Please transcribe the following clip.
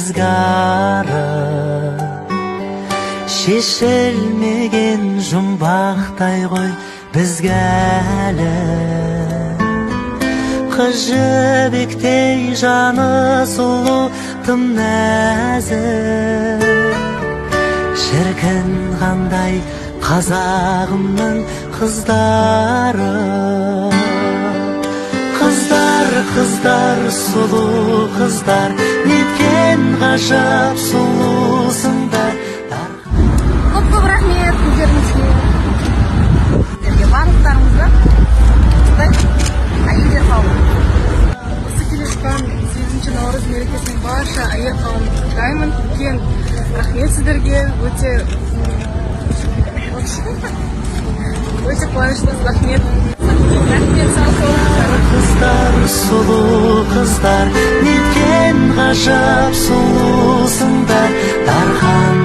ізгі ары. Шешілмеген жұмбақтай ғой бізге әлі. Қыз жібектей жаны сұлу, тым нәзік. Шіркін, қандай қазағымның қыздары! Қыздар, қыздар, сұлу қыздар, неткен ғажап сұлусыңдар! Көп көп рахмет сіздеріңізге, сіздерге барлықтарыңызға, осындай әйелдер қауымы. Осы келе жатқан 8 наурыз мерекесімен барша әйел қауымын құттықтаймын. Үлкен рахмет сіздерге. Өте өте қуаныштымыз. Рахмет, рахмет, сау болыңыздар. Қыздар, сұлу қыздар, неткен ғажап сұлусыңдар! Дархан